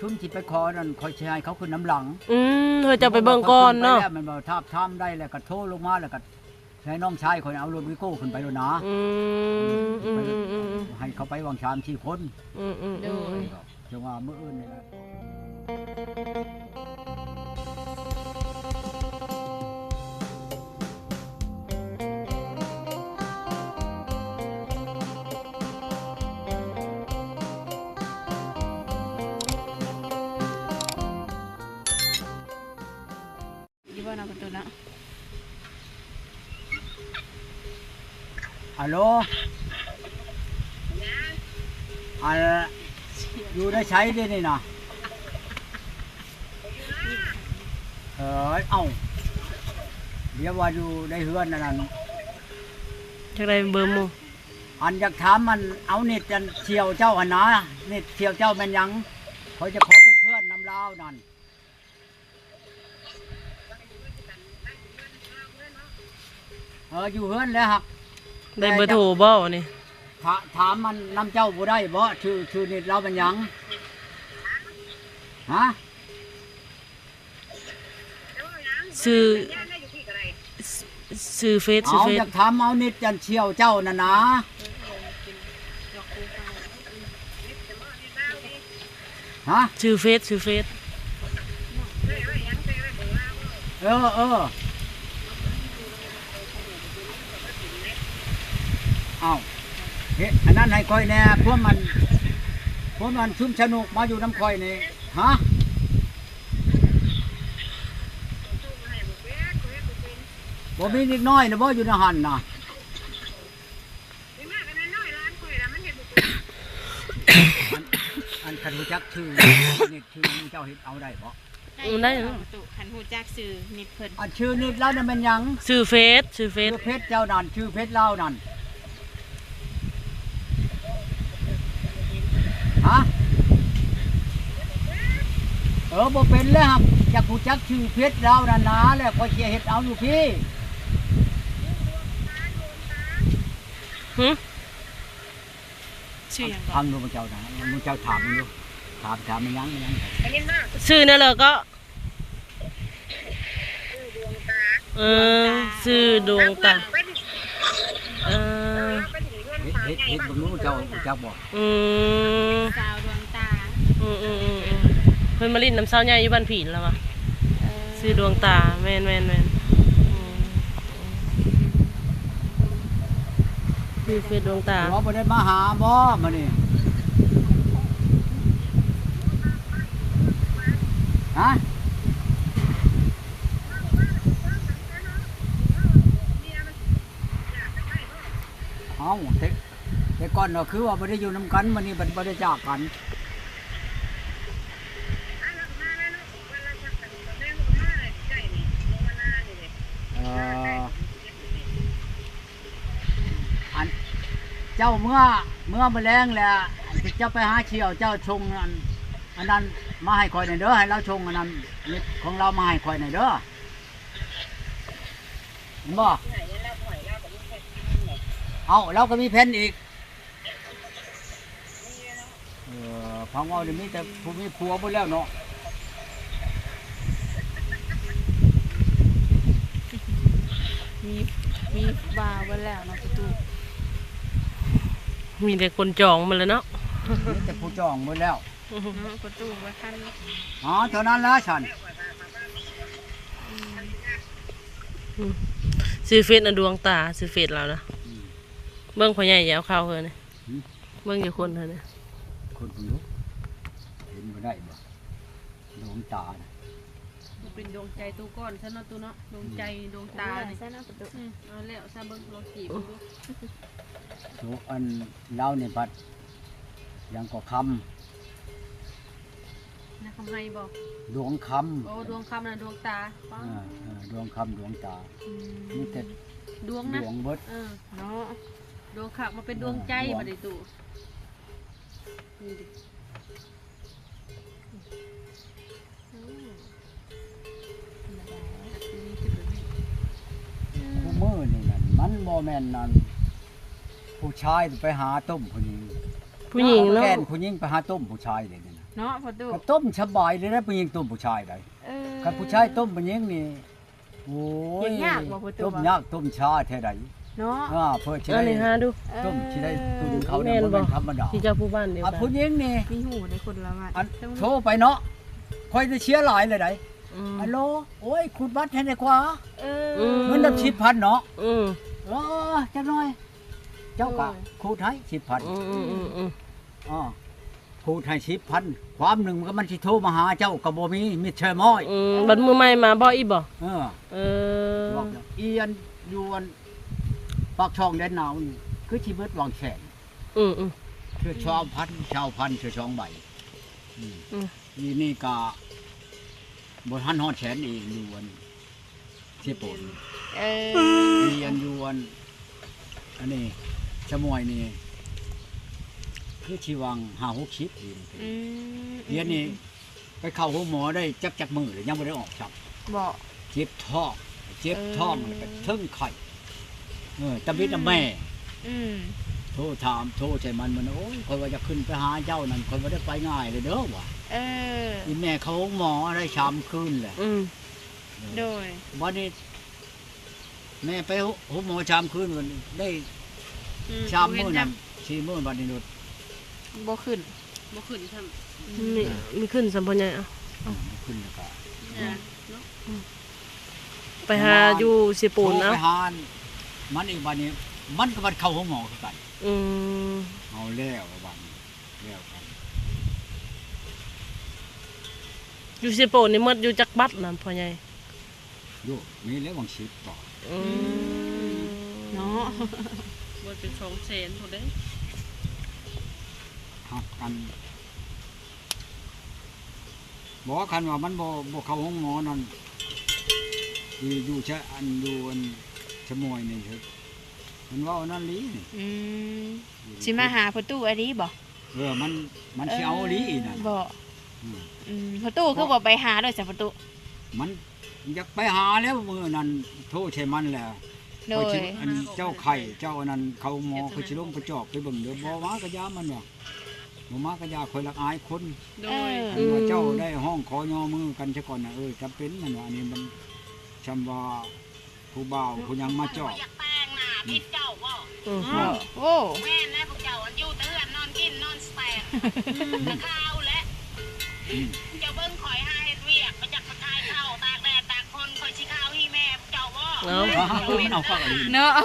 ຕື່ມຊິໄປຂໍນັ້ນ ຂ້ອຍຊິໃຫ້ເຂົາຂຶ້ນນຳຫຼັງ. ອືມ ເຮົາຈະໄປເບິ່ງກ່ອນເນາະ. ແມ່ນບໍ່? ທາບທາມໄດ້ແລ້ວກໍໂທລົງມາ ແລ້ວກໍໃຫ້ນ້ອງຊາຍຂ້ອຍເອົາລົດວີໂກ້ຂຶ້ນໄປໂລດນາ. ອືມ ອືມໆໆ ໃຫ້ເຂົາໄປຫວ່າງສາມສີ່ຄົນ. ອືມໆໆ ໂດຍ ຈັ່ງວ່າມື້ອື່ນນີ້ແຫຼະ. ຢູ່ບໍ່ເນາະປະຕູເນາະ? ຮັລໂຫຼ ອັນ ຢູ່ໃນໃສເດນີ້ນະ? ເອີຍ ເອົ້າ ດຽວວ່າຢູ່ໃນເຮືອນອັນນັ້ນ ຈັກໄດ້ເບີໝູ່. ອັນ ຢາກຖາມ ອັນ ເອົາເນັດອັນສ່ຽວເຈົ້າຫັ້ນນະ, ເນັດສ່ຽວເຈົ້າແມ່ນຫຍັງ? ຂ້ອຍຈະຂໍເປັນເພື່ອນນຳລາວນັ້ນ. ເອີ ຢູ່ເຮືອນແຫຼະ ຮັກ ໄດ້ເບີໂທບໍ່ນີ້? ຖາ ຖາມມັນນຳເຈົ້າບໍ່ໄດ້ບໍ່? ຊື່ ຊື່ເນັດລາວແມ່ນຫຍັງ? ຮະ? ຊື່ ຊື່ເຟສ ຊື່ເຟສ. ເອົາ ຢາກຖາມເອົາເນັດອັນສ່ຽວເຈົ້ານັ້ນນະ. ຮະ? ຊື່ເຟສ ຊື່ເຟສ. ເອີ ເອີ ເອົ້າ ເຮັດອັນນັ້ນໃຫ້ຂ້ອຍແດ່ ພວກມັນ ພວກມັນຊຸມສະໜຸກມາຢູ່ນຳຂ້ອຍນີ້. ຮະ? ບໍ່ມີເດັກນ້ອຍນະບໍ່ ຢູ່ໃນຫັ້ນນະ? ອັນ ອັນ ຄັນຮູ້ຈັກຊື່ເນັດ ຊື່ເຈົ້າເຮັດເອົາໄດ້ບໍ່? ອືມ ໄດ້ເນາະ ຄັນຮູ້ຈັກຊື່ເນັດເພິ່ນ. ອັນຊື່ເນັດລາວນັ້ນແມ່ນຫຍັງ? ຊື່ເຟສ ຊື່ເຟສ. ຊື່ເຟສເຈົ້ານັ້ນ ຊື່ເຟສລາວນັ້ນ. ຮະ? ເອີ ບໍ່ເປັນແລ້ວ ຢາກຮູ້ຈັກຊື່ເຟສລາວນັ້ນນາ ແລ້ວຂ້ອຍຊິເຮັດເອົາຢູ່ພີ້. ຫື? ຊື່ຫຍັງ? ຖາມດູເຈົ້ານະ ເຈົ້າຖາມມັນດູ ຖາມ ຖາມມັນຫຍັງ ມັນຫຍັງ? ຊື່ແນວເລີກໍ ເອີ ຊື່ດວງຕາ. ເອີ ເຮັດ ເຮັດ ເຮັດເບິ່ງດູ ເຈົ້າຮູ້ຈັກບໍ່? ອືມ ສາວດວງຕາ. ອືມໆໆໆ ເພິ່ນມາຫຼິ້ນນຳສາວໃຫຍ່ຢູ່ບ້ານຜີນລະວ່າ. ເອີ ຊື່ດວງຕາ. ແມ່ນໆໆ ອືມ ອືມ ຊື່ເຟສດວງຕາ. ເຮົາບໍ່ໄດ້ມາຫາບໍ່ມື້ນີ້? ຮະ? ເອົ້າ ແຕ່ ແຕ່ກ່ອນກໍຄືວ່າບໍ່ໄດ້ຢູ່ນຳກັນ ມື້ນີ້ບັດບໍ່ໄດ້ຈາກກັນ. ເອີ ອັນ ເຈົ້າເມືອ ເມືອມື້ແລງແລ້ວ ອັນ ເຈົ້າໄປຫາສ່ຽວ ເຈົ້າສົ່ງອັນ ອັນນັ້ນມາໃຫ້ຂ້ອຍແດ່ເດີ ໃຫ້ລາວສົ່ງອັນນັ້ນຂອງລາວມາໃຫ້ຂ້ອຍແດ່ເດີ. ເຫັນບໍ່? ເອົ້າ ລາວກໍມີແຜ່ນອີກ. ເອີ ຟັງເວົ້ານີ້ມີແຕ່ຜູ້ມີຜົວເບິດແລ້ວເນາະ. ມີ ມີບ່າວເບິດແລ້ວເນາະປະຕູ. ມີແຕ່ຄົນຈອງໝົດແລ້ວເນາະ. ມີແຕ່ຜູ້ຈອງເບິດແລ້ວ. ເນາະ ປະຕູບໍ່ທັນ. ອໍ ເທົ່ານັ້ນລະຊັ້ນ. ອືມ ອືມ ຊື່ເຟສນະ ດວງຕາ ຊື່ເຟສລາວນະ. ອືມ ເບິ່ງພໍ່ໃຫຍ່ຈະເອົາເຂົ້າເຮີນີ້. ຫື? ເບິ່ງຢູ່ຄົນເຮີນີ້ ຄົນເບິ່ງດູ ເຫັນບໍ່ໄດ້ບໍ່ ດວງຕານະ. ບໍ່ເປັນດວງໃຈຕູກ່ອນຊັ້ນເນາະ ຕູເນາະ. ດວງໃຈ ອືມ ດວງຕານີ້ ເອົາແລ້ວຊະເນາະປະຕູ. ອືມ ເອົາແລ້ວຊະ ເບິ່ງລອງຈີບເບິ່ງດູ. ໂຕອັນລາວນີ້ພັດຫຍັງກໍຄຳ ນາຄຳໄຮບໍ່? ດວງຄຳ. ໂອ້ ດວງຄຳນະ ດວງຕາ. ເອີ ເອີ ດວງຄຳ ດວງຕາ. ອືມ ມີແຕ່ດວງນະ ດວງເບິດ. ເອີ ເນາະ ດວງຄັກມາເປັນດວງໃຈ ເອີ ດວງ ບັດນີ້ຕູ. ນີ້ດິ ອືມ ທຳມະດາ ຄູ່ມື້ນີ້ນັ້ນ ມັນບໍ່ແມ່ນອັນ ຜູ້ຊາຍໄປຫາຕົ້ມຜູ້ຍິງ. ຜູ້ຍິງເນາະ ແກ່ນຜູ້ຍິງໄປຫາຕົ້ມຜູ້ຊາຍເດນີ້ນະ. ເນາະພໍ່ຕູ້ ກໍຕົ້ມສະບາຍເລີຍນະ ຜູ້ຍິງຕົ້ມຜູ້ຊາຍໄດ໋. ເອີ ຄັນຜູ້ຊາຍຕົ້ມຜູ້ຍິງນີ້ ໂອ້ຍ ຢາກບໍ່ພໍ່ຕູ້ ຕົ້ມຍາກຕົ້ມຊ້າແທ້ໃດ໋ເນາະ. ອ່າ ເພື່ອຊິໄດ້ ອັນນີ້ຫາດູ ເອີ ຕົ້ມຊິໄດ້ຕຸນເຂົ້ານຳ ແມ່ນບໍ່? ບໍ່ແມ່ນທຳມະດາ ທີ່ເຈົ້າຜູ້ບ້ານດຽວກັນ ຜູ້ຍິງນີ້ມີຫູໃນຄົນລະບ້ານ ອັນ ໂທໄປເນາະ ຂ້ອຍໄດ້ເສຍຫຼາຍເລີຍໃດ໋. ອືມ ຮັລໂຫຼ ໂອ້ຍ ຂູດບັດໃຫ້ແດ່ຂວາ ເອີ ເງິນນຳສິບພັນເນາະ. ອືມ ເອີ ຈັກໜ້ອຍ ເຈົ້າກະ ໂດຍ ຂູດໃຫ້ສິບພັນ. ອືມໆໆໆ ອໍ ຂູດໃຫ້ສິບພັນ ຄວາມໜຶ່ງມັນກໍ ມັນຊິໂທມາຫາເຈົ້າກໍບໍ່ມີ ມິດເຊີມອຍ. ອືມ ບັດມື້ໃໝ່ມາບອກອີກບໍ່? ເອີ ເອີ ບອກອີ່ອັນຢູ່ອັນປາກຊ່ອງແດນໜາວນີ້ ຄືຊິເບິດຫວ່າງແສນ. ອືມໆ ເທື່ອຊາວພັນ ຊາວພັນ ເທື່ອສອງໃບ. ອືມ ອືມ ອີ່ນີ້ກະບໍ່ທັນຮອດແສນອີກ ຢູ່ອັນເຊໂປນ. ເອີ ມີອັນຢູ່ອັນ ອັນນີ້ ຊະມວຍນີ້ ຄືຊິຫວ່າງຫ້າຫົກສິບອີກ. ອືມ ດຽວນີ້ ອືມ ໄປເຂົ້າໂຮງໝໍໄດ້ຈັກ ຈັກມື້ແລ້ວ ຍັງບໍ່ໄດ້ອອກຊ້ຳ. ບໍ່ ເຈັບທ້ອງ ເຈັບທ້ອງ ເອີ ແລ້ວກໍເທິງໄຂ້. ເອີ ຕາບິດນຳແມ່. ອືມ ໂທຖາມ ໂທໃສ່ມັນ ມັນ ໂອ້ຍ ຂ້ອຍວ່າຈະຂຶ້ນໄປຫາເຈົ້ານັ້ນ ຂ້ອຍບໍ່ໄດ້ໄປງ່າຍເລີຍເດີວ່າ. ເອີ ອີແມ່ເຂົ້າໂຮງໝໍໄດ້ສາມຄືນແລ້ວ. ອືມ ເອີ ໂດຍ ບັດນີ້ ແມ່ໄປໂຮງໝໍສາມຄືນ ໄດ້ ອືມ ສາມມື້ນັ້ນ ສີ່ມື້ ບັດນີ້ໂລດ ບໍ່ຂຶ້ນ ບໍ່ຂຶ້ນຊ້ຳ. ອືມ ມີ ມີຂຶ້ນຊ້ຳພໍ່ໃຫຍ່. ເອົ້າ ອືມ ບໍ່ຂຶ້ນແລ້ວກໍ ອືມ ເນາະ ອືມ ໄປຫາຢູ່ເຊໂປນ. ໂທໄປຫາມັນອີກ ບັດນີ້ມັນກໍບັດເຂົ້າໂຮງໝໍຄືກັນ. ອືມ ເອົາແລ້ວ ບັດນີ້ແລ້ວກັນ. ຢູ່ເຊໂປນນີ້ໝົດຢູ່ຈັກບັດນະພໍ່ໃຫຍ່? ໂຍ ມີແລ້ວຫວ່າງສິບປາຍ. ອືມ ເນາະ ໝົດເປັນສອງແສນພຸ້ນເດ້. ຮັກກັນ ບໍ່ ຄັນວ່າມັນບໍ່ ບໍ່ເຂົ້າໂຮງໝໍນັ້ນ ທີ່ຢູ່ຊະ ອັນຢູ່ອັນຊະມວຍນີ້ ເພິ່ນເວົ້າອັນນັ້ນອີ່ນີ້. ອືມ ຢູ່ ຊິມາຫາພໍ່ຕູ້ອີ່ຫຼີບໍ່? ເອີ ມັນ ມັນຊິເອົາອີ່ຫຼີອີ່ນັ້ນ. ເອີ ບໍ່ ອືມ ອືມ ພໍ່ຕູ້ຄືບໍ່ໄປຫາໂລດຊະພໍ່ຕູ້? ມັນຢາກໄປຫາແລ້ວ ມື້ນັ້ນໂທໃສ່ມັນແລ້ວ. ໂດຍ ຂ້ອຍຊິ ອັນເຈົ້າໄຂ້ ເຈົ້າອັນນັ້ນ ເຂົ້າໂຮງໝໍ ຂ້ອຍຊິລົງໄປຈອບໄປເບິ່ງເດີ. ບໍ່ມາກໍຢ່າ ມັນວ່າ ບໍ່ມາກໍຢ່າ ຂ້ອຍລະອາຍຄົນ. ໂດຍ ເອີ ອັນວ່າເຈົ້າໄດ້ຮ້ອງຂໍຍໍມືກັນຊະກ່ອນນະ. ເອີ ຈຳເປັນ ມັນວ່າ ອັນນີ້ມັນ ຊ່ຳວ່າ ຜູ້ບ່າວຜູ້ຫຍັງມາຈອບ. ຢາກແຕ່ງໜ້າຜິດເຈົ້າບໍ່? ອືມ ໂອ້ ແມ່ນແລ້ວ ພວກເຈົ້າອັນຢູ່ແຕ່ເຮືອນນອນກິນນອນສະແຕກ ອືມ ກະຂາວແຫຼະ. ອືມ ເຈົ້າເບິ່ງຂ້ອຍຫາເຮັດວຽກ ໄປຈັກໄປຂາຍເຂົ້າ ຕາກແດດຕາກຝົນ ຂ້ອຍຊິຂາວຮີແມ່ພວກເຈົ້າບໍ່? ເອົາ ເຈົ້າເປັນເນາະ ເນາະ ເອີ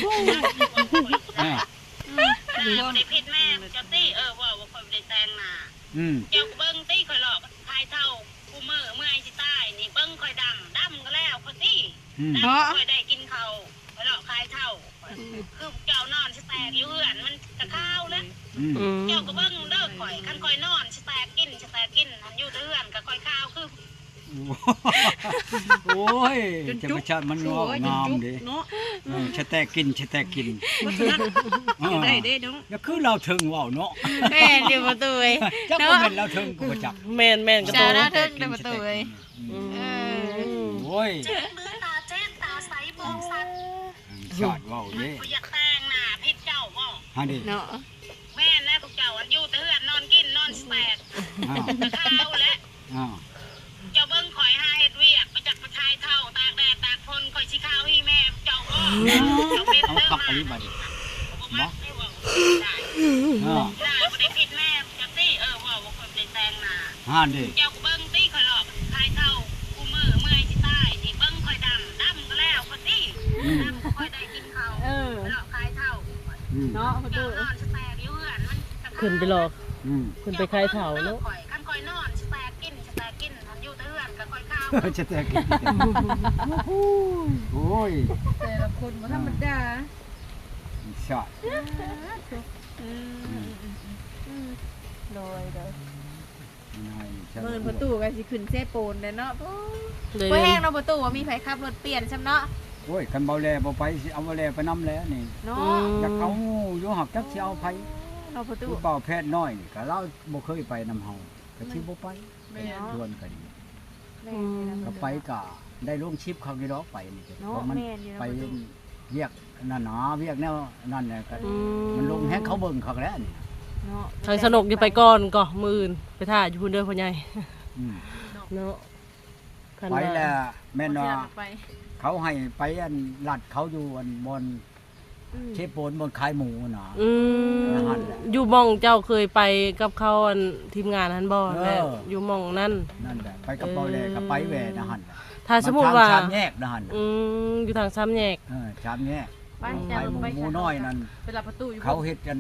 ອືມ ໜ້າບໍ່ໄດ້ຜິດແມ່ພວກເຈົ້າຕິ? ເອີ ເວົ້າວ່າຂ້ອຍບໍ່ໄດ້ແຕ່ງໜ້າ. ອືມ ເຈົ້າກໍເບິ່ງຕິ ຂ້ອຍເລາະຂາຍເຂົ້າ ຄູ່ມື້ເມື່ອຍຊິຕາຍນີ້ ເບິ່ງຂ້ອຍດຳ ດຳກໍແລ້ວຂ້ອຍຕິ. ອືມ ດຳ ເນາະ ຂ້ອຍໄດ້ກິນເຂົ້າ ຂ້ອຍເລາະຂາຍເຂົ້າ. ອືມ ຄືພວກເຈົ້ານອນສະແຕກຢູ່ເຮືອນ ມັນກະຂາວແຫຼະ. ອືມ ອືມ ເຈົ້າກໍເບິ່ງເດີຂ້ອຍ ຄັນຂ້ອຍນອນສະແຕກກິນສະແຕກກິນ ຫັ້ນ ຢູ່ແຕ່ເຮືອນກໍຂ້ອຍຂາວຄື ໂອ້ຍ ທຳມະຊາດມັນງອກງາມເດ້ເນາະ. ເອີ ສະແຕກກິນ ສະແຕກກິນ ເອີ ໄດ້ເດ້ເນາະ. ຢ່າຄືລາວເທິງເວົ້າເນາະ. ແມ່ນຢູ່ປະຕູເອີຍ ຈັກວ່າແມ່ນລາວເທິງກໍບໍ່ຈັກ. ແມ່ນໆ ກໍ ສາວລາວເທິງເດ້ປະຕູເອີຍ. ອືມ ເອີ ໂອ້ຍ ເຈັບມືຕາແຈ້ງຕາໃສມອງສັນ ອືມ ຊາດເວົ້າເດ້. ບໍ່ຢາກແຕ່ງໜ້າຜິດເຈົ້າບໍ່? ຫັ້ນເດ້ ເນາະ. ແມ່ນແລ້ວ ພວກເຈົ້າອັນຢູ່ແຕ່ເຮືອນນອນກິນນອນສະແຕກ ອ້າວ ກະຂາວແຫຼະ. ອ້າວ ເຈົ້າເບິ່ງຂ້ອຍຫາເຮັດວຽກ ໄປຈັກໄປຂາຍເຂົ້າ ຕາກແດດຕາກຝົນ ຂ້ອຍຊິຂາວຮີແມ່ພວກເຈົ້າບໍ່? ເຈົ້າເປັນເດີ ເອົາຄັກອີ່ຫຼີບັດນີ້ ບໍ່ມັກໄດ້ເວົ້າໄດ້. ເອີ ໜ້າບໍ່ໄດ້ຜິດແມ່ພວກເຈົ້າຕິ? ເອີ ເວົ້າວ່າຂ້ອຍບໍ່ໄດ້ແຕ່ງໜ້າ. ຫັ້ນເດ້ ເຈົ້າກໍເບິ່ງຕິ ຂ້ອຍເລາະຂາຍເຂົ້າຄູ່ມື້ ເມື່ອຍຊິຕາຍນີ້ ເບິ່ງຂ້ອຍດຳ ດຳກໍແລ້ວຂ້ອຍຕິ. ອືມ ດຳກໍຂ້ອຍໄດ້ກິນເຂົ້າ ເອີ ຂ້ອຍເລາະຂາຍເຂົ້າ. ອືມ ເນາະ ປະຕູ ເຈົ້ານອນສະແຕກຢູ່ເຮືອນ ມັນ ຂຶ້ນໄປລອ ອືມ ຂຶ້ນໄປຂາຍເຂົ້າເນາະ. ຂ້ອຍ ຄັນຂ້ອຍນອນສະແຕກກິນສະແຕກກິນ ຄັນຢູ່ແຕ່ເຮືອນກໍຂ້ອຍຂາວ ສະແຕກກິນ. ໂອ້ຍ ແຕ່ລະຄົນບໍ່ທຳມະດາ ສາດ. ອືມ ອືມ ໂດຍ ໂດຍ ເມີນປະຕູກໍຊິຂຶ້ນເຊໂປນແລ້ວເນາະ. ໂອ້ ໂດຍ ບໍ່ແຮງເນາະປະຕູ ບໍ່ມີໃຜຂັບລົດປ່ຽນຊ້ຳເນາະ. ໂອ້ຍ ຄັນເບົາແລບໍ່ໄປ ຊິເອົາເບົາແລໄປນຳແລ້ວນີ້ເນາະ. ອືມ ຢາກເອົາຢູ່ ຫາກຈັກຊິເອົາໃຜເນາະປະຕູ. ຄືເບົາແພດນ້ອຍນີ້ ກໍລາວບໍ່ເຄີຍໄປນຳເຮົາ ກໍຊິບໍ່ໄປ. ແມ່ນ ຊວນກັນ ແມ່ນ ອືມ ກໍໄປກໍໄດ້ລົງຄລິບຄັກຢູ່ດອກ ໄປນີ້ ເນາະ ເພາະມັນ ແມ່ນຢູ່ ໄປ ປະຕູ ວຽກນັ້ນນະ ວຽກແນວນັ້ນແຫຼະ ກໍ ອືມ ມັນລົງແຮງ ເຂົາເບິ່ງຄັກແລ້ວນີ້. ເນາະ ທາງສະໜົກຢູ່ໄປກ່ອນກໍ ມື້ອື່ນໄປຖ້າຢູ່ພຸ້ນເດີພໍ່ໃຫຍ່ ອືມ ເນາະ ຄັນວ່າ ໄປແລ້ວແມ່ນວ່າ ເຂົາໃຫ້ໄປອັນລັດເຂົາຢູ່ອັນບ່ອນ ອືມ ເຊໂປນບ່ອນຂາຍໝູນະ ອືມ ຢູ່ໝ່ອງເຈົ້າເຄີຍໄປກັບເຂົາ ອັນທີມງານຫັ້ນບໍ່? ເອີ ແມ່ນ ຢູ່ໝ່ອງນັ້ນ ນັ້ນແຫຼະ ໄປກັບເບົາແຫຼກໍໄປແວ່ນະຫັ້ນ ຖ້າສົມມຸດວ່າ ມັນທາງສາມແຍກນະຫັ້ນ ອືມ ຢູ່ທາງສາມແຍກ ເອີ ສາມແຍກ ໄປ ໄປໝູນ້ອຍນັ້ນ ໄປລັດປະຕູຢູ່ ເຂົາເຮັດອັ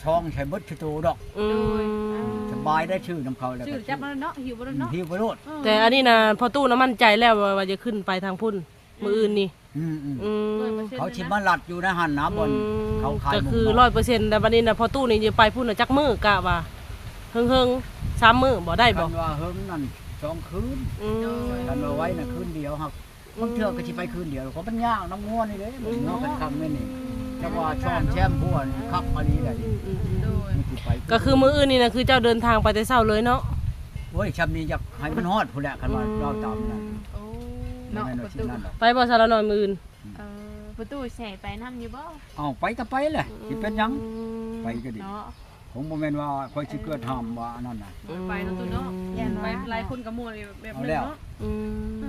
ນຊ່ອງໃສ່ເບິດຄືໂຕດອກ ອືມ ສະບາຍໄດ້ ຊື້ນຳເຂົາແລ້ວ ຊື້ຈັບມາເນາະ ຫິ້ວໄປໂລດເນາະ ຫິ້ວໄປໂລດ ອືມ ແຕ່ອັນນີ້ນະ ພໍ່ຕູ້ນະໝັ້ນໃຈແລ້ວວ່າ ວ່າຈະຂຶ້ນໄປທາງພຸ້ນ ມື້ອື່ນນີ້ ອືມ ອືມ ອືມ ຮ້ອຍເປີເຊັນ ເຂົາຊິມາລັດຢູ່ໃນຫັ້ນນະ ອືມ ບ່ອນເຂົາຂາຍ ກໍຄືຮ້ອຍເປີເຊັນ ແລ້ວບັດນີ້ນະ ພໍ່ຕູ້ນີ້ຈະໄປພຸ້ນນະຈັກມື້ ກະວ່າເຫິງໆ ສາມມື້ບໍ່ ໄດ້ບໍ່? ຄັນວ່າເຫິງນັ້ນ ສອງຄືນ ອືມ ຄັນວ່າໄວນະ ຄືນດຽວ ຫາກ ອືມ ບາງເທື່ອກໍຊິໄປຄືນດຽວ ເພາະມັນຍາກນຳງົວນີ້ເດ້ ອືມ ງົວຄັນຄ່ຳແມ່ນນີ້ ອືມ ຈັກວ່າຊ້ອມແຊມພວກຄັກອີ່ຫຼີໃດ ອືມ ອືມ ອືມ ໂດຍ ນີ້ຊິໄປ ກໍຄືມື້ອື່ນນີ້ນະ ຄືເຈົ້າເດີນທາງໄປແຕ່ເຊົ້າເລີຍເນາະ? ໂອ້ຍ ຊ່ຳນີ້ຢາກໃຫ້ມັນຮອດພຸ້ນແຫຼະ ຄັນວ່າ ອືມ ເວົ້າຕາມນັ້ນ ໂອ້ ເນາະ ບໍ່ແມ່ນວ່າຊິນັ້ນດອກ ໄປບໍ່ ສາວລະນ້ອຍ ມື້ອື່ນ? ອືມ ເອີ ປະຕູຊິໃຫ້ໄປນຳຢູ່ບໍ່? ເອົາ ໄປກໍໄປແຫຼະ ອືມ ຊິເປັນຫຍັງ ໄປກໍດີ ເນາະ ຄົງບໍ່ແມ່ນວ່າຂ້ອຍຊິເກີດຫ້າມວ່າອັນນັ້ນນະ ເອີ ໄປເນາະ ປະຕູເນາະ ອືມ ໄປຫຼາຍຄົນກໍມ່ວນອີກແບບໜຶ່ງເນາະ ອື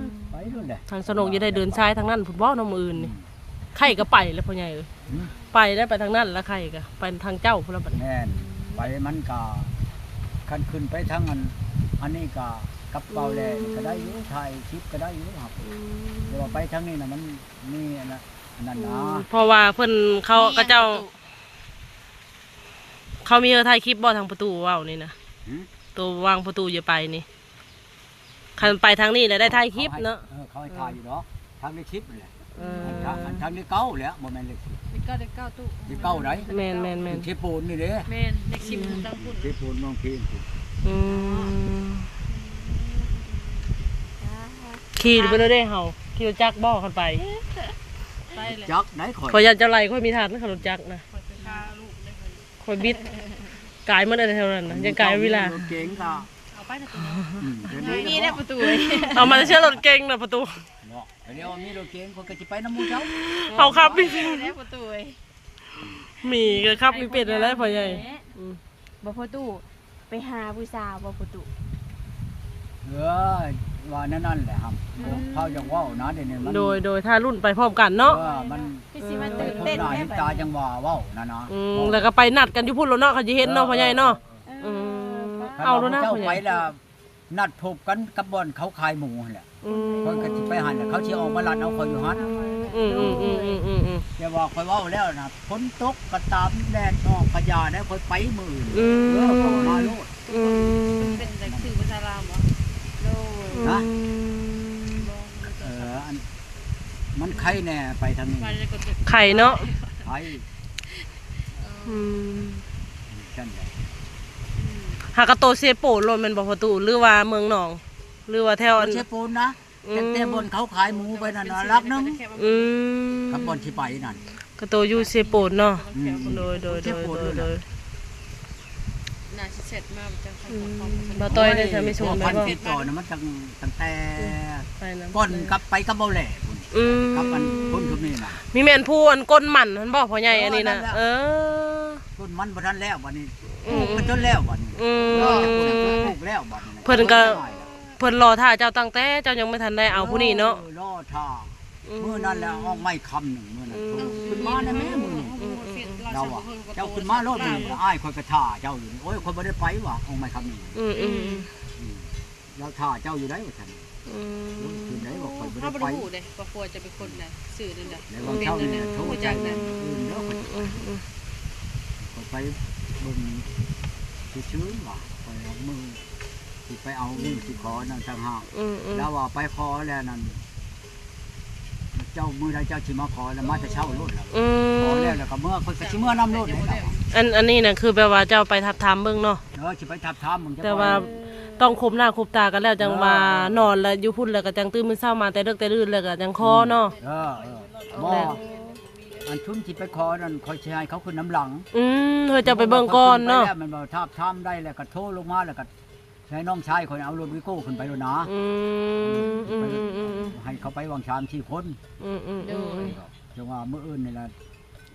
ມ ໄປໂລດແຫຼະ ທາງສະໜົກຈະໄດ້ເດີນຊາຍທາງນັ້ນພຸ້ນບໍ່ເນາະ ມື້ອື່ນນີ້ ອືມ ໄຂ່ກໍໄປແລ້ວພໍ່ໃຫຍ່ເອີຍ ຫືມ ໄປແລ້ວ ໄປທາງນັ້ນລະ ໄຂ່ກໍໄປທາງເຈົ້າພຸ້ນລະບັດນີ້ ແມ່ນ ໄປມັນກໍ ຄັນຂຶ້ນໄປທາງອັນ ອັນນີ້ກໍກັບເບົາແຫຼກໍໄດ້ຢູ່ ອືມ ຖ່າຍຄລິບກໍໄດ້ຢູ່ ອືມ ແຕ່ວ່າໄປທາງນີ້ນະ ມັນມີອັນນັ້ນ ອັນນັ້ນນະ ອືມ ເພາະວ່າເພິ່ນ ເຂົາ ເຂົາເຈົ້າ ເຂົາມີເຮືອຖ່າຍຄລິບບໍ່ ທາງປະຕູເວົ້ານີ້ນະ? ຫືມ ໂຕວ່າງປະຕູຈະໄປນີ້ ຄັນໄປທາງນີ້ແຫຼະໄດ້ຖ່າຍຄລິບເນາະ ເອີ ເຂົາໃຫ້ ເອີ ຖ່າຍຢູ່ດອກ ທາງເລກສິບນັ້ນແຫຼະ ເອີ ອັນທາງ ອັນທາງເລກເກົ້າແຫຼະ ບໍ່ແມ່ນເລກສິບ ເລກເກົ້າ ເລກເກົ້າຕູ້ ເລກເກົ້າໃດ ແມ່ນໆໆ ເຊໂປນນີ້ເດ້ ແມ່ນ ເລກສິບ ອືມ ທາງພຸ້ນ ເຊໂປນເມືອງເພງພຸ້ນ ອືມ ອືມ ຂີ່ໄປເລີຍເດ້ເຮົາ ຂີ່ລົດຈັກບໍ່ຄັນໄປ? ໄປແຫຼະ ຈັກໄດ໋ຂ້ອຍ ຂ້ອຍຢ້ານເຈົ້າໄລ່ຂ້ອຍມີທັນຄັນລົດຈັກນະ ຂ້ອຍໄປພາລູກໄດ້ ຂ້ອຍບິດ ກາຍໝົດແຖວນັ້ນນະ ຍັງກາຍເວລາ ລົດເກັງກໍເອົາໄປນະ ອືມ ນີ້ແຫຼະປະຕູເອີຍ ເອົາມາແຕ່ເຊື່ອລົດເກັງນະປະຕູ ເນາະ ດຽວມີລົດເກັງຂ້ອຍກໍຊິໄປນຳໝູ່ເຈົ້າ ເຮົາຂັບມີເປັນ ປະຕູເອີຍ ມີກໍຂັບມີເປັນແລ້ວພໍ່ໃຫຍ່ ອືມ ບໍ່ພໍ່ຕູ້ ໄປຫາຜູ້ສາວບໍ່ພໍ່ຕູ້? ເອີ ວ່າແນວນັ້ນແຫຼະ ອືມ ເຂົາຢາກເວົ້ານະ ດຽວນີ້ມັນ ໂດຍ ໂດຍ ຖ້າລຸ້ນໄປພ້ອມກັນເນາະ ເອີ ມັນ ຄືຊິມາຕື່ນເຕັ້ນແທ້ ເຫັນຕາຈັ່ງວ່າເວົ້ານັ້ນນະ ອືມ ເວົ້າ ແລ້ວກໍໄປນັດກັນຢູ່ພຸ້ນໂລດເນາະ ເຂົາຊິເຫັນເນາະ ເອີ ພໍ່ໃຫຍ່ເນາະ ເອີ ອືມ ເອົາໂລດນະ ເຂົາເຈົ້າໄປລະ ນັດພົບກັນກັບບ່ອນເຂົາຂາຍໝູຫັ້ນແຫຼະ ອືມ ຂ້ອຍກໍຊິໄປຫັ້ນແຫຼະ ເຂົາຊິອອກມາລັດເອົາຂ້ອຍຢູ່ຫັ້ນ ອືມໆໆໆໆ ແຕ່ວ່າຂ້ອຍເວົ້າແລ້ວນະ ຝົນຕົກກໍຕາມ ແດດອອກກໍຢ່າ ແລ້ວຂ້ອຍໄປມື້ອື່ນ ອືມ ເອີ ເຂົ້າມາໂລດ ອືມ ເປັນແຕ່ຊື່ພາສາລາວບໍ່? ໂດຍ ນະ ອືມ ເອີ ອັນ ມັນໄຄແດ່ໄປທາງນີ້ ໄຄເນາະ ໄຄ ອືມ ຊັ້ນແຫຼະ ຫາກະໂຕເຊໂປນໂລດແມ່ນບໍ່ພໍ່ຕູ້ ຫຼືວ່າເມືອງໜອງ ຫຼືວ່າແຖວອັນ ເຊໂປນນະ ອືມ ແຕ່ ແຕ່ບ່ອນເຂົາຂາຍໝູໄປນັ້ນນະ ຫຼັກໜຶ່ງ ອືມ ກັບບ່ອນທີ່ໄປນັ້ນ ກະໂຕຢູ່ເຊໂປນເນາະ ອືມ ໂດຍ ໂດຍ ເຊໂປນໂດຍ ໂດຍ ໜ້າຊິແຊັດມາຈັງ ອືມ ບໍ່ຕ້ອຍໄດ້ ໂອ້ຍ ຈະມີສ່ວນ ພົວພັນຕິດຕໍ່ນະ ມັນຕັ້ງ ຕັ້ງແຕ່ ອືມ ໄປນຳ ກ່ອນກັບໄປກັບເບົາແຫຼພຸ້ນ ອືມ ກັບອັນຄົນຊຸມນີ້ນະ ມີແມ່ນຜູ້ອັນກົ້ນໝັ້ນຫັ້ນບໍ່ພໍ່ໃຫຍ່ ເອີ ອັນນີ້ນະ ນັ້ນແຫຼະ ເອີ ກົ້ນໝັ້ນບໍ່ທັນແລ້ວບັດນີ້ ອືມ ປູກໄປຈົນແລ້ວບັດນີ້ ອືມ ປູກແລ້ວບັດນີ້ ເພິ່ນກໍ ເພິ່ນລໍຖ້າເຈົ້າຕັ້ງແຕ່ເຈົ້າຍັງບໍ່ທັນໄດ້ເອົາຜູ້ນີ້ເນາະ ເອີ ລໍຖ້າ ອືມ ມື້ນັ້ນແຫຼະ ອອກໄມ້ຄຳໜຶ່ງມື້ນັ້ນ ອືມ ຂຶ້ນມາແດ່ແມ່ມື້ນີ້ ອືມ ລາວວ່າ ເຈົ້າຂຶ້ນມາໂລດມື້ນີ້ ອ້າຍຂ້ອຍກໍຖ້າເຈົ້າຢູ່ນີ້ ໂອ້ຍ ຂ້ອຍບໍ່ໄດ້ໄປວ່າ ອອກໄມ້ຄຳໜຶ່ງ ອືມ ອືມ ອືມ ລາວຖ້າເຈົ້າຢູ່ໃດວ່າຊັ້ນ ອືມ ຄືໃດວ່າຂ້ອຍບໍ່ໄດ້ໄປ ເຮົາບໍ່ໄດ້ຮູ້ເດ້ວ່າຜົວຈະເປັນຄົນໃດ ຊື່ນັ້ນໃດ ແລ້ວວ່າເຈົ້ານີ້ໂທໃຈແມ່ນອື່ນເດີ ຂ້ອຍ ອືມ ຂ້ອຍໄປເບິ່ງຊື່ໆວ່າ ຂ້ອຍເອົາມື ຊິໄປເອົາເງິນຊິຂໍນັ້ນຕ່າງຫາກ ອືມໆ ລາວວ່າໄປຂໍແລ້ວນັ້ນ ເຈົ້າ ມື້ໃດເຈົ້າຊິມາຂໍ ແລ້ວມາແຕ່ເຊົ້າໂລດລະ ອືມ ຂໍແລ້ວ ແລ້ວກໍເມືອ ຂ້ອຍກໍຊິເມືອນຳໂລດນີ້ລະ ອັນ ອັນນີ້ນະ ຄືແບບວ່າເຈົ້າໄປທາບທາມເບິ່ງເນາະ ເອີ ຊິໄປທາບທາມເບິ່ງ ແຕ່ວ່າຕ້ອງຄົບໜ້າຄົບຕາກັນແລ້ວ ຈັ່ງວ່າ ເອີ ນອນແລ້ວຢູ່ພຸ້ນ ແລ້ວກໍຈັ່ງຕື່ນມື້ເຊົ້າມາແຕ່ເດິກແຕ່ດື່ນ ແລ້ວກໍຈັ່ງຂໍເນາະ ອືມ ເອີ ເອີ ບໍ່ ອັນຊຸມຊິໄປຂໍນັ້ນ ຂ້ອຍຊິໃຫ້ເຂົາຂຶ້ນນຳຫຼັງ ອືມ ເອີ ເຈົ້າໄປເບິ່ງກ່ອນເນາະ ແມ່ນບໍ່ ທາບທາມໄດ້ແລ້ວກໍໂທລົງມາ ແລ້ວກໍ ໃຫ້ນ້ອງຊາຍຂ້ອຍເອົາລົດວີໂກ້ຂຶ້ນໄປໂລດນະ ອືມ ອືມ ອືມ ອືມ ໃຫ້ເຂົາໄປຫວ່າງສາມສີ່ຄົນ ອືມ ອືມ ອືມ ໂດຍ ຈັ່ງວ່າມື້ອື່ນນີ້ລະ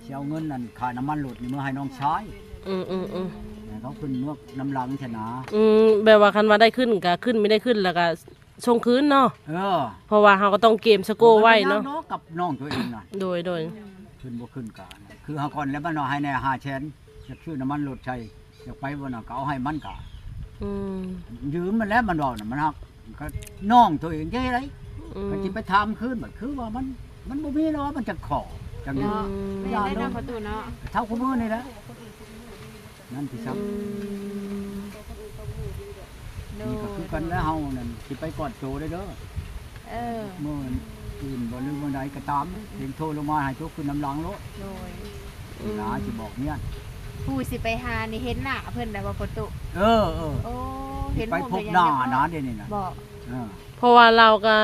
ຊິເອົາເງິນນັ້ນຄ່ານ້ຳມັນລົດນີ້ມາໃຫ້ນ້ອງຊາຍ ອືມ ອືມ ອືມ ເອີ ເຂົາຂຶ້ນເມືອນຳຫຼັງຊະນະ. ອືມ ແບບວ່າຄັນວ່າໄດ້ຂຶ້ນກໍຂຶ້ນ ມີໄດ້ຂຶ້ນແລ້ວກໍສົ່ງຄືນເນາະ. ເອີ ເພາະວ່າເຮົາກໍຕ້ອງເກມສະໂກໄວ້ເນາະ ມັນກໍຍາກເນາະ ກັບນ້ອງຕົວເອງນະ. ໂດຍ ໂດຍ ຂຶ້ນບໍ່ຂຶ້ນກໍ ຄືເຮົາກ່ອນແລ້ວ ມັນເອົາໃຫ້ແດ່ຫ້າແສນ ຢາກຊື້ນ້ຳມັນລົດໃສ່ ຢາກໄປບ່ອນນັ້ນກໍເອົາໃຫ້ມັນກໍ ອືມ ຢືມມັນແຫຼະ ມັນເວົ້ານະ ມັນຮັກ ກໍນ້ອງຕົວເອງເດ້ໄດ. ອືມ ກໍຊິໄປຖາມຄືນ ບັດຄືວ່າມັນ ມັນບໍ່ມີແລ້ວ ມັນຈັກຂໍ ຈັກ ອືມ ຢ່າເນາະ ປະຕູເນາະ ເທົ່າຄຸມື້ນີ້ແຫຼະ. ນັ້ນຄື ອືມ ນີ້ກໍຄືກັນແຫຼະ ເຮົານັ້ນຊິໄປກອດໂຕເດີ້. ເອີ ມື້ອື່ນບໍ່ ຫຼືມື້ໃດກໍຕາມ ເຫັນໂທລົງມາໃຫ້ໂທຂຶ້ນນຳຫຼັງໂລດ. ໂດຍ ອືມ ຫຼາຊິບອກເມຍ ຜູ້ຊິໄປຫານີ້ເຫັນໜ້າເພິ່ນແລ້ວບໍ່ປະຕູ? ເອີ ເອີ ໂອ້ ເຫັນ ໄປພົບໜ້ານະ ເດນີ້ນະ ບໍ່? ເອີ ເພາະວ່າລາວກໍ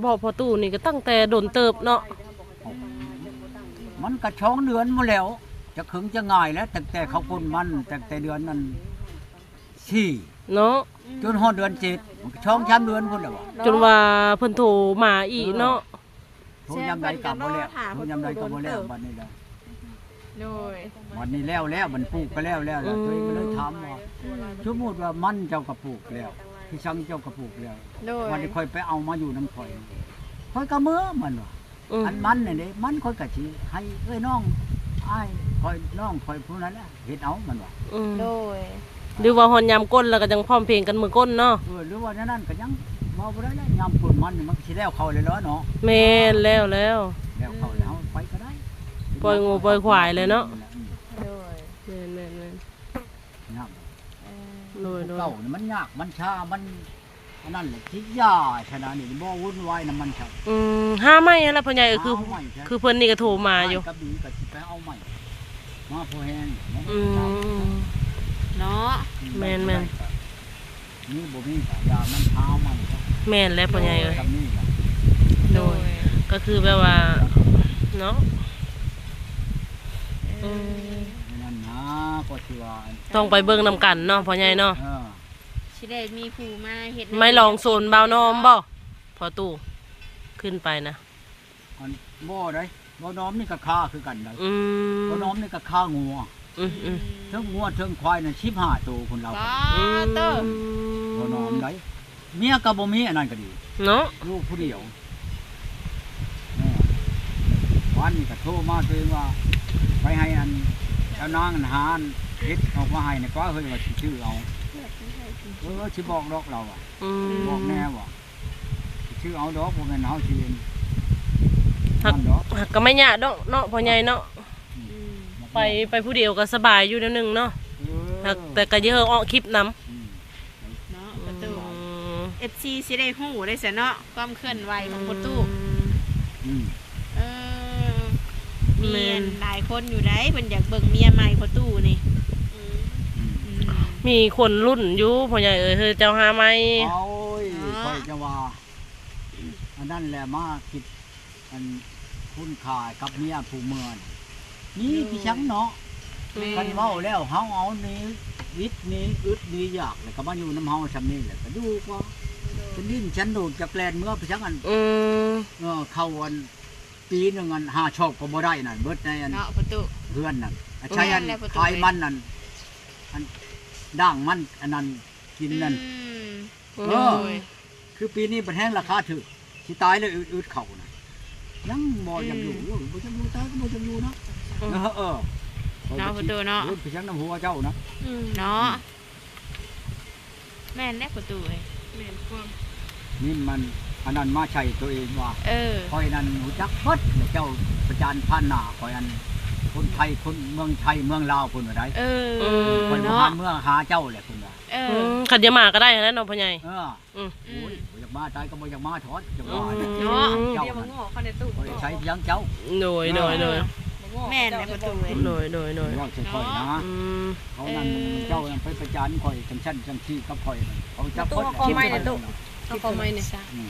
ບອກພໍ່ຕູ້ນີ້ກໍຕັ້ງແຕ່ດົນເຕີບເນາະ. ມັນກໍສອງເດືອນພຸ້ນແລ້ວ ຈະເຖິງຈະງ່າຍແລ້ວ ຕັ້ງແຕ່ເຂົາຄົນມັນ ຕັ້ງແຕ່ເດືອນນັ້ນສີ່ເນາະ ຈົນຮອດເດືອນເຈັດ ມັນກໍສອງສາມເດືອນພຸ້ນແລ້ວ ຈົນວ່າເພິ່ນໂທມາອີກເນາະ. ໂທຍາມໃດກໍບໍ່ແລ້ວ ໂທຍາມໃດກໍບໍ່ແລ້ວ ບັດນີ້ແຫຼະ. ໂດຍ ບັດນີ້ແລ້ວແລ້ວ ມັນປູກກໍແລ້ວແລ້ວ ອືມ ຕົວເອງກໍເລີຍຖາມວ່າ ອືມ ສົມມຸດວ່າມັນເຈົ້າກໍປູກແລ້ວ ພີ່ຊັງເຈົ້າກໍປູກແລ້ວ ໂດຍ ບັດນີ້ຂ້ອຍໄປເອົາມາຢູ່ນຳຂ້ອຍ ຂ້ອຍກໍເມືອ ມັນວ່າ ອືມ ອັນມັນນີ້ເດ້ ມັນຂ້ອຍກໍຊິໃຫ້ເອື້ອຍນ້ອງ ອ້າຍຂ້ອຍ ນ້ອງຂ້ອຍຜູ້ນັ້ນແຫຼະ ເຮັດເອົາ ມັນວ່າ ອືມ ໂດຍ ຫຼືວ່າຮອດຍາມກົ້ນແລ້ວກໍຍັງພ້ອມເພງກັນມື້ກົ້ນເນາະ. ເອີ ຫຼືວ່າແນວນັ້ນກໍຍັງເວົ້າບໍ່ໄດ້ແລ້ວ ຍາມຝົນມັນນີ້ມັນກໍຊິແລ້ວເຂົ້າແລ້ວເນາະ. ແມ່ນ ແລ້ວ ແລ້ວ ແລ້ວເຂົ້າແລ້ວ ອືມ ໄປກໍໄດ້ ປ່ອຍງົວປ່ອຍຄວາຍແລ້ວເນາະ. ອືມ ໂດຍ ແມ່ນໆໆ ຍາກ ເອີ ໂດຍໆ ເກົ່ານີ້ມັນຍາກ ມັນຊ້າ ມັນ ອັນນັ້ນແຫຼະ ຊິຢ່າຊະນະ ນີ້ບໍ່ວຸ່ນວາຍນຳມັນຊະ. ອືມ ຫາໃໝ່ຫັ້ນລະພໍ່ໃຫຍ່ເອີຍ ຄື ຄືເພິ່ນນີ້ກໍໂທມາຢູ່ ກັບດີກໍຊິໄປເອົາໃໝ່ ມາພໍແຮງ. ອືມ ເນາະ ອືມ ແມ່ນໆ ມີບໍ່ມີກໍຢ່າມັນ ຫາເອົາໃໝ່. ແມ່ນແຫຼະພໍ່ໃຫຍ່ເອີຍ ໂດຍ ກໍຄືແບບວ່າເນາະ ເອີ ອືມ ນັ້ນນະ ກໍຊິວ່າ ຕ້ອງໄປເບິ່ງນຳກັນເນາະພໍ່ໃຫຍ່ເນາະ. ເອີ ຊິໄດ້ມີຜູ້ມາເຮັດ ໄມ້ລອງໂຊນບ່າວນອມບໍ່ ພໍ່ຕູ້ ຂຶ້ນໄປນະ? ອັນ ບໍ່ໄດ໋ ບ່າວນອມນີ້ກໍຄ້າຄືກັນໄດ໋. ອືມ ບ່າວນອມນີ້ກໍຄ້າງົວ ອືມໆ ເທິງງົວເທິງຄວາຍນັ້ນສິບຫ້າໂຕພຸ້ນລາວ. ປາໂຕ ອືມ ບ່າວນອມໄດ໋ ເມຍກໍບໍ່ມີ ອັນນັ້ນກໍດີເນາະ ຢູ່ຜູ້ດຽວ. ເອີ ວານນີ້ກໍໂທມາຕົວເອງວ່າ ໄປໃຫ້ອັນເຈົ້ານາງຫັ້ນຫາເຫັດອອກມາໃຫ້ແດ່ກວ່າເຮີ້ຍ ວ່າຊິຊື້ເອົາ. ເອີ ຊິບອກດອກລາວວ່າ ອືມ ບອກແດ່ວ່າ ຊິຊື້ເອົາດອກ ບໍ່ແມ່ນເຮົາຊິ ຫາກ ນັ້ນດອກ ຫາກກໍບໍ່ຍາກດອກເນາະພໍ່ໃຫຍ່ເນາະ. ອືມ ອືມ ໄປ ໄປຜູ້ດຽວກໍສະບາຍຢູ່ແນວໜຶ່ງເນາະ. ເອີ ຫາກ ແຕ່ກໍຢ່າເຮີ້ອອກຄລິບນຳ ອືມ ເນາະ ອືມ ປະຕູ ເອັຟຊີ ຊິໄດ້ຮູ້ໄດ້ຊະເນາະ ຄວາມເຄື່ອນໄຫວຂອງປະຕູ. ອືມ ອືມ ເອີ ມີ ແມ່ນ ອັນ ຫຼາຍຄົນຢູ່ໃດ໋ ເພິ່ນຢາກເບິ່ງເມຍໃໝ່ປະຕູນີ້. ອືມ ອືມ ອືມ ມີຄົນລຸ້ນຢູ່ພໍ່ໃຫຍ່ເອີຍ ເຮີ້ຍ ເຈົ້າຫາໃໝ່. ໂອ້ຍ ເນາະ ຂ້ອຍຈະວ່າ ອັນນັ້ນແຫຼະ ມາຄິດ ອັນ ຄຸນຄ່າກັບເມຍຜູ້ເມືອນ ມີ ໂດຍ ພີ່ຊັງເນາະ. ແມ່ນ ຄັນເວົ້າແລ້ວ ເຮົາເອົານີ້ ວິດນີ້ ອຶດນີ້ ຢາກ ແລ້ວກໍມາຢູ່ນຳເຮົາຊ່ຳນີ້ແຫຼະ ກໍດີກວ່າ. ໂດຍ ເປັນດິນສັນໂດດ ຈັກແລ່ນເມືອພີ່ຊັງ ອັນ ອືມ ເອີ ເຂົ້າ ອັນ ປີໜຶ່ງ ອັນ ຫ້າຊອບກໍບໍ່ໄດ້ນັ້ນ ເບິດໃນ ອັນ ເນາະ ປະຕູ ເຮືອນນັ້ນ ອາໄສ ອືມ ອັນ ແມ່ນແຫຼະ ປະຕູ ຂາຍມັນນັ້ນ ອັນ ດ້າງມັນ ອັນນັ້ນ ກິນນັ້ນ. ອືມ ເອີ ໂດຍ ຄືປີນີ້ບັດແຮງລາຄາຖືກ ຊິຕາຍແລ້ວ ອຶດໆ ເຂົ້ານະ ຍັງບໍ່ຢາກຢູ່. ອືມ ໂອ້ຍ ບໍ່ຢາກຢູ່ ຕາຍກໍບໍ່ຢາກຢູ່ເນາະ. ອືມ ເອີ ເອີ ເນາະ ປະຕູເນາະ ເອີ ໄປຍັງນຳຫົວເຈົ້ານະ. ອືມ ເນາະ ອືມ ແມ່ນແຫຼະປະຕູເອີຍ ແມ່ນຄວາມ ນີ້ມັນ ອັນນັ້ນມາໃສ່ຕົວເອງວ່າ ເອີ ຂ້ອຍນັ້ນຮູ້ຈັກເບິດ ແລ້ວເຈົ້າປະຈານຜ່ານໜ້າຂ້ອຍ ອັນ ຄົນໄທ ຄົນເມືອງໄທເມືອງລາວພຸ້ນວ່າໄດ໋. ເອີ ອືມ ຂ້ອຍບໍ່ ເນາະ ຫາເມືອຫາເຈົ້າແຫຼະ ເພິ່ນວ່າ. ເອີ ອືມ ຄັນຈະມາກໍໄດ້ຫັ້ນແຫຼະເນາະພໍ່ໃຫຍ່. ເອີ ອືມ ໂອ້ຍ ບໍ່ຢາກມາ ຕາຍກໍບໍ່ຢາກມາທອດ ຈະວ່າ ອືມ ເນາະ ເຈົ້າ ດຽວມາງໍ້ເຂົາໃນຕູ້ ຂ້ອຍໃຊ້ພຽງເຈົ້າ. ໂດຍ ໂດຍ ໂດຍ ເອີ ແມ່ນແຫຼະປະຕູເອີຍ ໂດຍ ໂດຍ ໂດຍ ເວົ້າໃສ່ຂ້ອຍນະ. ເນາະ ອືມ ເຂົານັ້ນ ເອີ ເຈົ້າໄປປະຈານຂ້ອຍ ຈັ່ງຊັ້ນຈັ່ງຊີ້ກັບຂ້ອຍ ເຂົາຈັກຄົນ ເອົາເຂົ້າໃໝ່ໃນຕູ້ ເອົາເຂົ້າໃໝ່ນີ້. ອືມ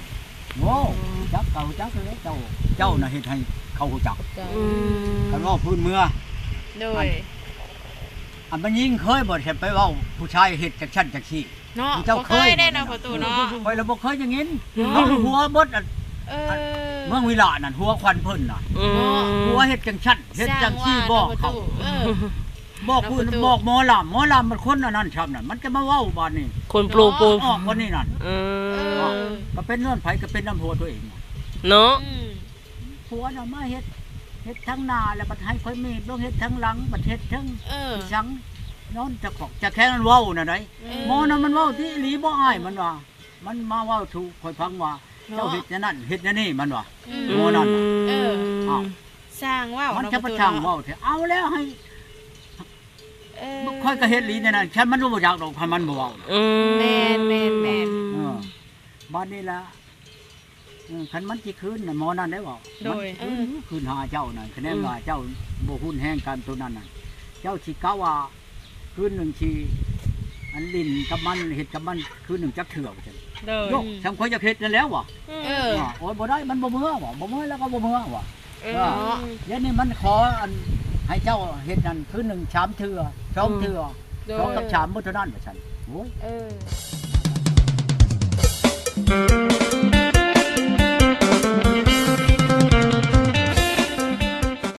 ໂອ້ ອືມ ຈັກ ເຂົາຈັກແລ້ວ ເຈົ້າ ເຈົ້ານະເຮັດໃຫ້ເຂົາຮູ້ຈັກ. ອືມ ຄັນເວົ້າພື້ນເມືອງ ໂດຍ ອັນ ອັນມັນຍິງເຄີຍບໍ່ ໄປເວົ້າຜູ້ຊາຍເຮັດຈັ່ງຊັ້ນຈັ່ງຊີ້ ເນາະ ເຈົ້າ ບໍ່ເຄີຍ ເຄີຍໄດ້ເນາະ ປະຕູເນາະ. ຂ້ອຍລະບໍ່ເຄີຍໄດ້ຍິນ ເນາະ ເຮົາຫົວເບິດ ອັນ ເອີ ອັນເມືອງວິລະນັ້ນ ຫົວຂວັນເພິ່ນນະ. ອືມ ເນາະ ຫົວເຮັດຈັ່ງຊັ້ນ ເຮັດຈັ່ງຊີ້ ບອກເຂົາ. ເອີ ບອກຜູ້ອື່ນ ບອກໝໍລຳ ໝໍລຳມັນຄົນອັນນັ້ນຊ່ຳນັ້ນ ມັນຈະມາເວົ້າບາດນີ້ ຄົນໂປໂປ ອອກບາດນີ້ນັ້ນ ເອີ ເອີ ກໍເປັນຍ້ອນໃຜ ກໍເປັນນຳຜົວຕົວເອງ ເນາະ ອືມ ຜົວນະມາເຮັດ ເຮັດທາງໜ້າ ແລ້ວບັດໃຫ້ຂ້ອຍມີ ບໍ່ເຮັດທາງຫຼັງ ບັດເຮັດເທິງ ເອີ ອີຫຍັງ ນອນຈະຂອກຈະແຂງ ມັນເວົ້ານັ້ນໃດ ເອີ ໝໍນັ້ນມັນເວົ້າຕິ ອີ່ຫຼີບໍ່ອ້າຍ ມັນວ່າ ມັນມາເວົ້າສູ່ຂ້ອຍຟັງວ່າ ເນາະ ເຈົ້າເຮັດແນວນັ້ນ ເຮັດແນວນີ້ ມັນວ່າ ອືມ ໝໍນັ້ນ ເອີ ອ້າວ ຊ່າງເວົ້າ ມັນຈະປະຊ່າງເວົ້າແທ້ ເອົາແລ້ວໃຫ້ ເອີ ຂ້ອຍກໍເຮັດອີ່ຫຼີແນວນັ້ນ ຄັນມັນຮູ້ຈັກດອກ ຄັນມັນບໍ່ເວົ້າ ອືມ ແມ່ນໆໆ ເອີ ບາດນີ້ລະ ເອີ ຄັນມັນຊິຄືນນະ ໝໍນັ້ນໄດ້ເວົ້າ ໂດຍ ມັນຄືນຢູ່ ເອີ ຄືນຫາເຈົ້ານັ້ນ ຄະແນນ ອືມ ວ່າເຈົ້າບໍ່ຮຸນແຮງກັນໂຕນັ້ນນະ ເຈົ້າຊິກະວ່າ ຄືນໜຶ່ງຊິ ອັນຫຼິ້ນກັບມັນ ເຮັດກັບມັນ ຄືນໜຶ່ງຈັກເທື່ອວ່າຊັ້ນ ໂດຍ ໂຍ ອືມ ຊ່ຳຂ້ອຍຢາກເຮັດນັ້ນແລ້ວວ່າ ເອີ ອືມ ໂອ້ຍ ບໍ່ໄດ້ ມັນບໍ່ເມືອວ່າ ບໍ່ເມືອແລ້ວກໍບໍ່ເມືອວ່າ ເອີ ເອີ ດຽວນີ້ມັນຂໍອັນ ໃຫ້ເຈົ້າເຮັດນັ້ນ ຄືນໜຶ່ງສາມເທື່ອ ສອງເທື່ອ ອືມ ໂດຍ ສອງກັບສາມມື້ເທົ່ານັ້ນວ່າຊັ້ນ ໂອ້ຍ ເອີ